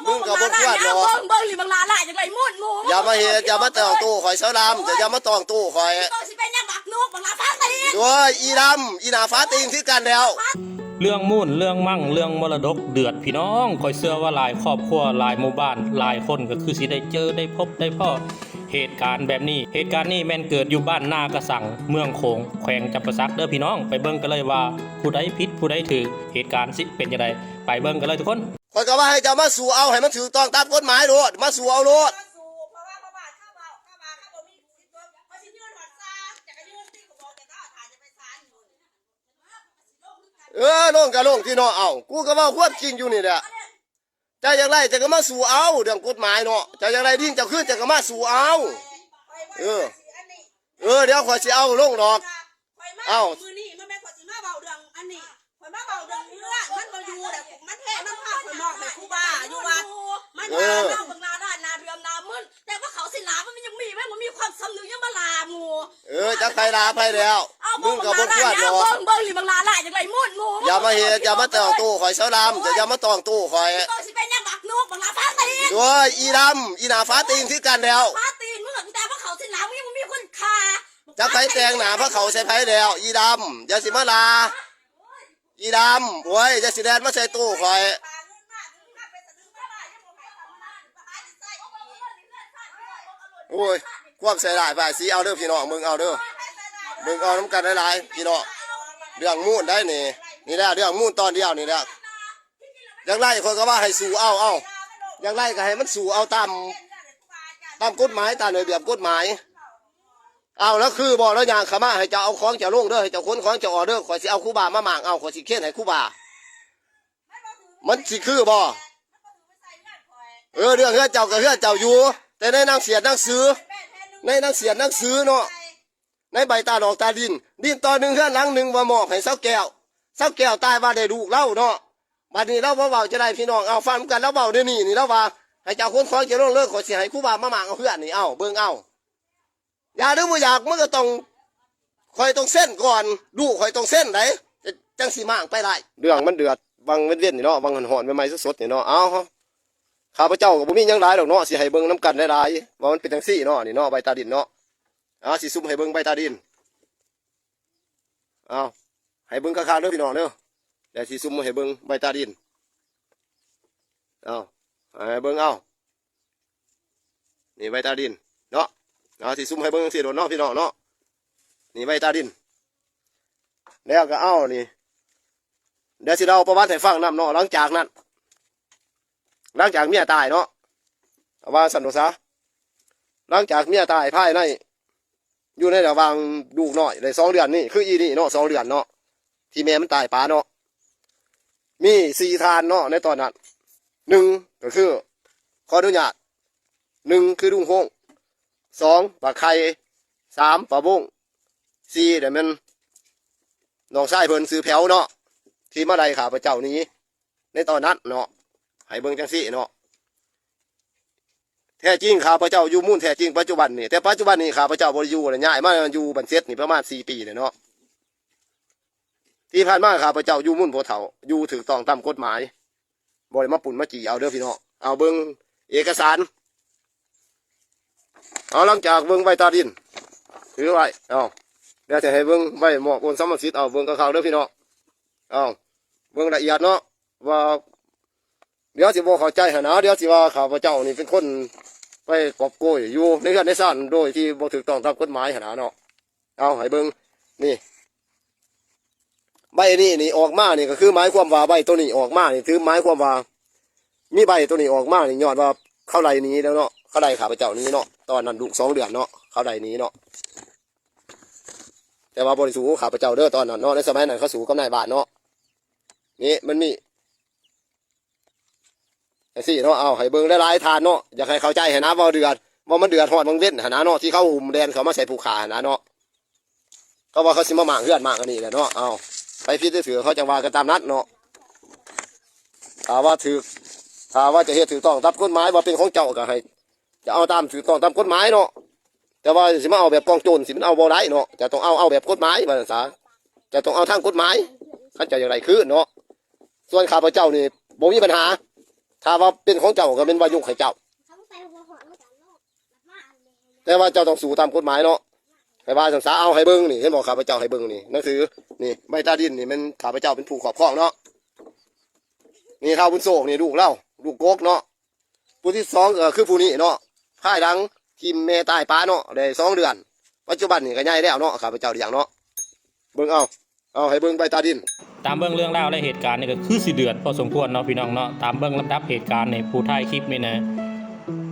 ມຶງກໍບໍ່ຄວນດອກ ເບິ່ງ ເບິ່ງນີ້ບັກຫຼ້າຫຼ້າຈັ່ງໄດ້ໝູດໝູ່ ຢ່າມາເຮັດ ຢ່າມາຕອງໂຕ້ຂ້ອຍ ສາວດຳ ເຈົ້າຢ່າມາຕອງໂຕ້ຂ້ອຍ ເຈົ້າຊິເປັນຫຍັງບັກນົກ ບັກຫຼ້າຟ້າຕີນ ໂອ້ຍ ອີດຳ ອີໜ້າຟ້າຕີນຄືກັນແລ້ວ. ເລື່ອງມູນ ເລື່ອງມັ່ງ ເລື່ອງມໍລະດົກເດືອດພີ່ນ້ອງ, ຂ້ອຍເຊື່ອວ່າຫຼາຍຄອບຄົວ ຫຼາຍໝູ່ບ້ານ ຫຼາຍຄົນກໍຄືຊິໄດ້ເຈີໄດ້ພົບໄດ້ພໍ້ເຫດການແບບນີ້. ເຫດການນີ້ແມ່ນເກີດຢູ່ບ້ານນາກະສັງ ເມືອງໂຂງ ແຂວງຈຳປາສັກເດີພີ່ນ້ອງ. ໄປເບິ່ງກັນເລີຍວ່າຜູ້ໃດຜິດຜູ້ໃດຖືກ ເຫດການຊິເປັນຈັ່ງໃດ. ໄປເບິ່ງກັນເລີຍທຸກຄົນ. ຂ້ອຍກໍວ່າໃຫ້ເຈົ້າມາສູ້ເອົາໃຫ້ມັນຖືກຕ້ອງຕາມກົດໝາຍໂລດ ມາສູ້ເອົາໂລດ. ເອີ ລົງກໍລົງຕິເນາະ. ເອົ້າ ກູກໍເວົ້າຄວາມຈິງຢູ່ນີ້ແຫຼະ. ເຈົ້າຢາກໄດ້ເຈົ້າກໍມາສູ້ເອົາເລື່ອງກົດໝາຍເນາະ. ເຈົ້າຢາກໄດ້ດິນເຈົ້າຄືນເຈົ້າກໍມາສູ້ເອົາ. ເອີ ເອີ ດຽວຂ້ອຍຊິເອົາລົງດອກ. ເອົ້າ ມື້ນີ້ມັນແມ່ນຂ້ອຍຊິມາເວົ້າເລື່ອງອັນນີ້ ຂ້ອຍມາເວົ້າເລື່ອງເຮືອນ ມັນບໍ່ຢູ່ແລ້ວ ມັນແທ້ ມັນພາຂ້ອຍມອບໃຫ້ຄູບາຢູ່ວັດ ມັນ ເອີ ວ່າເຮົາບັກຫຼ້າຫຼ້າ ໜ້າເດືອມໜ້າມຶນ ແຕ່ວ່າເຂົາຊິຫຼ້າ ມັນຍັງມີ ມັນບໍ່ມີຄວາມສຳນຶກ ຍັງມາຫຼ້າໝູ່. ເອີ ຈັກໃຜຫຼ້າໃຜແລ້ວ ມຶງກໍບໍ່ຄວນດອກ ເບິ່ງ ເບິ່ງນີ້ບັກຫຼ້າຫຼ້າຈັ່ງໄດ້ໝູດໝູ່ ຢ່າມາເຮັດ ຢ່າມາຕອງໂຕ້ຂ້ອຍ ສາວດຳ ເຈົ້າຢ່າມາຕອງໂຕ້ຂ້ອຍ ເຈົ້າຊິເປັນຫຍັງບັກນົກ ບັກຫຼ້າຟ້າຕີນ ໂອ້ຍ ອີດຳ ອີໜ້າຟ້າຕີນຄືກັນແລ້ວ ຟ້າຕີນ ມຶງ ແຕ່ວ່າເຂົາຊິຫຼ້າ ມັນຍັງບໍ່ມີຄົນຂ້າ ຈັກໃຜແຕ່ງໜ້າພາເຂົາໃສ່ໃຜແລ້ວ ອີດຳ ຢ່າຊິມາຫຼ້າ ອີດຳ ໂອ້ຍ ຢ່າຊິແລ່ນມາໃສ່ໂຕ້ຂ້ອຍ. ໂອ້ຍ ຄວາມໃສ່ຮ້າຍປ້າຍສີ ເອົາເດີພີ່ນ້ອງ ເບິ່ງເອົາເດີ ເບິ່ງເອົານຳກັນຫຼາຍໆພີ່ນ້ອງ. ເລື່ອງມູນໄດ໋ນີ້ ນີ້ແຫຼະ ເລື່ອງມູນຕອນດຽວນີ້ແຫຼະ. ຢາກໄລ່ຂ້ອຍກໍວ່າໃຫ້ສູ້ເອົາ ເອົ້າ ຢາກໄລ່ກໍໃຫ້ມັນສູ້ເອົາຕາມ ຕາມກົດໝາຍ ຕາມລະບຽບກົດໝາຍ. ເອົາ ລະຄືບໍ່ ລະຍ່າງເຂົ້າມາ ໃຫ້ເຈົ້າເອົາຂອງເຈົ້າລົງເດີ ໃຫ້ເຈົ້າຂົນຂອງເຈົ້າອອກເດີ ຂ້ອຍຊິເອົາຄູບາມາມ້າງເອົາ ຂ້ອຍຊິເຄັນໃຫ້ຄູບາ. ມັນຊິຄືບໍ່? ເອີ ເລື່ອງເຮືອນເຈົ້າກໍເຮືອນເຈົ້າຢູ່ ແຕ່ໃນໜັງສຽດໜັງສື ໃນໜັງສຽດໜັງສືເນາະ ໃນໃບຕາດອກຕາດິນ ດິນຕອນໜຶ່ງເຮືອນຫຼັງໜຶ່ງວ່າມອບໃຫ້ຊາວແກ້ວ ຊາວແກ້ວຕາຍວ່າໄດ້ລູກລາວເນາະ. ບັດນີ້ລາວບໍ່ເວົ້າຈະໄດ້ພີ່ນ້ອງ ເອົາ ຟັງນຳກັນ ລາວເວົ້າດຽວນີ້ນີ້ ລາວວ່າໃຫ້ເຈົ້າຂົນຂອງເຈົ້າລົງເລີຍ ຂ້ອຍຊິໃຫ້ຄູບາມາມ້າງເອົາເຮືອນນີ້ ເອົ້າ ເບິ່ງເອົາ. ຢາກຫຼືບໍ່ຢາກ ມັນກໍຕ້ອງ ຂ້ອຍຕ້ອງເຊັນກ່ອນ ລູກຂ້ອຍຕ້ອງເຊັນໃດ໋ ຈັ່ງຊິມ້າງໄປໄດ້. ເລື່ອງມັນເດືອດຫວ່າງເວັນໆນີ້ເນາະ ຫວ່າງຮ້ອນໆໃໝ່ໆສົດໆນີ້ເນາະ. ເອົາ ຂ້າພະເຈົ້າກໍບໍ່ມີຫຍັງຫຼາຍດອກເນາະ ຊິໃຫ້ເບິ່ງນຳກັນຫຼາຍໆ ວ່າມັນເປັນຈັ່ງຊີ້ເນາະ ນີ້ເນາະ ໃບຕາດິນເນາະ. ເອົາ ຊິຊຸມໃຫ້ເບິ່ງໃບຕາດິນ ເອົາ ໃຫ້ເບິ່ງຄັກໆເດີພີ່ນ້ອງເດີ ແລ້ວຊິຊຸມໃຫ້ເບິ່ງໃບຕາດິນ ເອົາ ໃຫ້ເບິ່ງ ເອົາ ນີ້ໃບຕາດິນເນາະ ເອົາ ຊິຊຸມໃຫ້ເບິ່ງຈັ່ງຊີ້ໂລດເນາະພີ່ນ້ອງເນາະ. ນີ້ໃບຕາດິນ ແລ້ວກໍເອົານີ້ ດຽວຊິເລົ່າປະຫວັດໃຫ້ຟັງນຳເນາະ. ຫຼັງຈາກນັ້ນ ຫຼັງຈາກເມຍຕາຍເນາະ ວ່າຊັ້ນໂດຊະ ຫຼັງຈາກເມຍຕາຍ ພາຍໃນ ຢູ່ໃນລະຫວ່າງລູກນ້ອຍໄດ້ສອງເດືອນນີ້ ຄືອີນີ້ເນາະ ສອງເດືອນເນາະ ທີ່ແມ່ມັນຕາຍປາເນາະ ມີສີ່ທ່ານເນາະໃນຕອນນັ້ນ. ໜຶ່ງ ກໍຄື ຂໍອະນຸຍາດ ໜຶ່ງ ຄືລຸງໂຮງ ສອງ ປ້າໄຂ່ ສາມ ປ້າບົ້ງ ສີ່ ແລ້ວແມ່ນນ້ອງຊາຍເພິ່ນຊື່ແຜວເນາະ ທີ່ມາໄລ່ຂ້າພະເຈົ້າໜີໃນຕອນນັ້ນເນາະ. ໃຫ້ເບິ່ງຈັ່ງຊີ້ເນາະ ແທ້ຈິງຂ້າພະເຈົ້າຢູ່ມູນແທ້ຈິງປັດຈຸບັນນີ້ ແຕ່ປັດຈຸບັນນີ້ຂ້າພະເຈົ້າບໍ່ໄດ້ຢູ່ແລ້ວ ຍ້າຍມາຢູ່ບ້ານເຈັດນີ້ປະມານສີ່ປີແລ້ວເນາະ. ທີ່ຜ່ານມາຂ້າພະເຈົ້າຢູ່ມູນຜູ້ເຖົ້າ ຢູ່ຖືກຕ້ອງຕາມກົດໝາຍ ບໍ່ໄດ້ມາປຸ້ນມາຈີ່ເອົາເດີພີ່ນ້ອງ. ເອົາເບິ່ງເອກະສານ ເອົາ ຫຼັງຈາກເບິ່ງໃບຕາດິນ ຖືໄວ້ ເອົາ ດຽວຈະໃຫ້ເບິ່ງໃບມອບໂອນສຳມະສິດ ເອົາ ເບິ່ງຄັກໆເດີພີ່ນ້ອງ ເອົາ ເບິ່ງລະອຽດເນາະ ວ່າ ດຽວຊິບໍ່ເຂົ້າໃຈຫັ້ນນະ ດຽວຊິວ່າຂ້າພະເຈົ້ານີ້ເປັນຄົນໄປກອບໂກຍຢູ່ໃນເຮືອນໃນຊານ ໂດຍທີ່ບໍ່ຖືກຕ້ອງຕາມກົດໝາຍຫັ້ນນະເນາະ. ເອົາ ໃຫ້ເບິ່ງນີ້ ໃບນີ້ນີ້ອອກມານີ້ ກໍຄືໝາຍຄວາມວ່າໃບໂຕນີ້ອອກມານີ້ ຖືໝາຍຄວາມວ່າມີໃບໂຕນີ້ອອກມານີ້ ຍ້ອນວ່າເຂົາໄລ່ໜີແລ້ວເນາະ ເຂົາໄລ່ຂ້າພະເຈົ້າໜີເນາະ. ຕອນນັ້ນລູກສອງເດືອນເນາະ ເຂົາໄລ່ໜີເນາະ ແຕ່ວ່າບໍ່ໄດ້ສູ້ກັບຂ້າພະເຈົ້າເດີ ຕອນນັ້ນເນາະ ໃນສະໄໝນັ້ນເຂົາສູ້ກັບນາຍບ້ານເນາະ. ນີ້ມັນມີ ຈັ່ງຊີ້ເນາະ ເອົາ ໃຫ້ເບິ່ງຫຼາຍໆທ່ານເນາະ ຢາກໃຫ້ເຂົ້າໃຈຫັ້ນນະ ເວົ້າເດືອດ ເວົ້າມັນເດືອດຮ້ອນວັງເວັນຫັ້ນນະເນາະ ທີ່ເຂົາຫຸ້ມແລ່ນເຂົ້າມາໃສ່ຜູ້ຂ້າຫັ້ນນະເນາະ ເຂົາວ່າເຂົາຊິມາມ້າງເຮືອນມ້າງອັນນີ້ແຫຼະເນາະ. ເອົາ ໃຜຜິດຫຼືຖືກເຂົາຈັ່ງວ່າກັນຕາມນັ້ນເນາະ ຖ້າວ່າຖືກ ຖ້າວ່າຈະເຮັດຖືກຕ້ອງຕາມກົດໝາຍ ວ່າເປັນຂອງເຈົ້າກໍໃຫ້ ຈະເອົາຕາມຖືກຕ້ອງຕາມກົດໝາຍເນາະ ແຕ່ວ່າຊິມາເອົາແບບກອງໂຈນ ຊິມັນເອົາບໍ່ໄດ້ເນາະ ຈະຕ້ອງເອົາ ເອົາແບບກົດໝາຍ ວ່າຊັ້ນສາ ຈະຕ້ອງເອົາທາງກົດໝາຍ ຄັນເຈົ້າຢາກໄດ້ຄືນເນາະ. ສ່ວນຂ້າພະເຈົ້ານີ້ບໍ່ມີບັນຫາ ຖ້າວ່າເປັນຂອງເຈົ້າກໍແມ່ນວ່າຍົກໃຫ້ເຈົ້າ ແຕ່ວ່າເຈົ້າຕ້ອງສູ້ຕາມກົດໝາຍເນາະ. ໃຫ້ວ່າຊັ້ນສາ ເອົາໃຫ້ເບິ່ງນີ້ ເຫັນບໍ່ ຂ້າພະເຈົ້າໃຫ້ເບິ່ງນີ້ ໜັງສືນີ້ ໃບຕາດິນນີ້ແມ່ນຂ້າພະເຈົ້າເປັນຜູ້ຄອບຄອງເນາະ. ນີ້ທ້າວບຸນໂຊກນີ້ ລູກລາວ ລູກກົກເນາະ. ຜູ້ທີສອງກໍຄືຜູ້ນີ້ເນາະ ພາຍຫຼັງທີ່ແມ່ຕາຍປະເນາະ ໄດ້ສອງເດືອນ ປັດຈຸບັນນີ້ກໍໃຫຍ່ແລ້ວເນາະ ຂ້າພະເຈົ້າລ້ຽງເນາະ. ເບິ່ງເອົາ ເອົາໃຫ້ເບິ່ງໃບຕາດິນ. ຕາມເບິ່ງເລື່ອງລາວ ແລະ ເຫດການນີ້ກໍຄືຊິເດືອດພໍສົມຄວນເນາະ ພີ່ນ້ອງເນາະ. ຕາມເບິ່ງລຳດັບເຫດການນີ້ ຜູ້ຖ່າຍຄລິບນີ້ນະ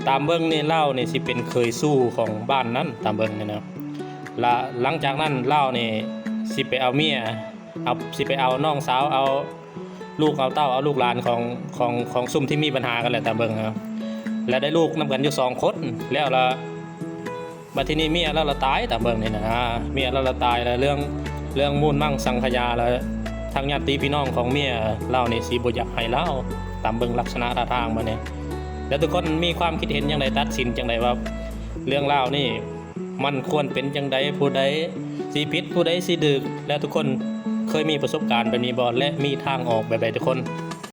ຕາມເບິ່ງນີ້ລາວນີ້ຊິເປັນເຂີຍຊູ້ຂອງບ້ານນັ້ນ ຕາມເບິ່ງນີ້ນະ. ລະຫຼັງຈາກນັ້ນລາວນີ້ຊິໄປເອົາເມຍ ເອົາ ຊິໄປເອົານ້ອງສາວ ເອົາລູກເອົາເຕົ້າ ເອົາລູກຫຼານຂອງ ຂອງ ຂອງຊຸມທີ່ມີບັນຫາກັນແຫຼະ ຕາມເບິ່ງນະ. ແລະ ໄດ້ລູກນຳກັນຢູ່ສອງຄົນ ແລ້ວລະ ບັດທີນີ້ເມຍລາວລະຕາຍ ຕາມເບິ່ງນີ້ນະ ເມຍລາວລະຕາຍ ແລະ ເລື່ອງ ເລື່ອງມູນມັງສັງຂະຍາ ລະ ທາງຍາດຕິພີ່ນ້ອງຂອງເມຍລາວນີ້ຊິບໍ່ຢາກໃຫ້ລາວ ຕາມເບິ່ງລັກສະນະທ່າທາງບັດນີ້. ແລ້ວທຸກຄົນມີຄວາມຄິດເຫັນຈັ່ງໃດ ຕັດສິນຈັ່ງໃດວ່າເລື່ອງລາວນີ້ມັນຄວນເປັນຈັ່ງໃດ ຜູ້ໃດຊິຜິດ ຜູ້ໃດຊິຖືກ ແລະ ທຸກຄົນເຄີຍມີປະສົບການແບບນີ້ບໍ່ ແລະ ມີທາງອອກແບບໃດທຸກຄົນ?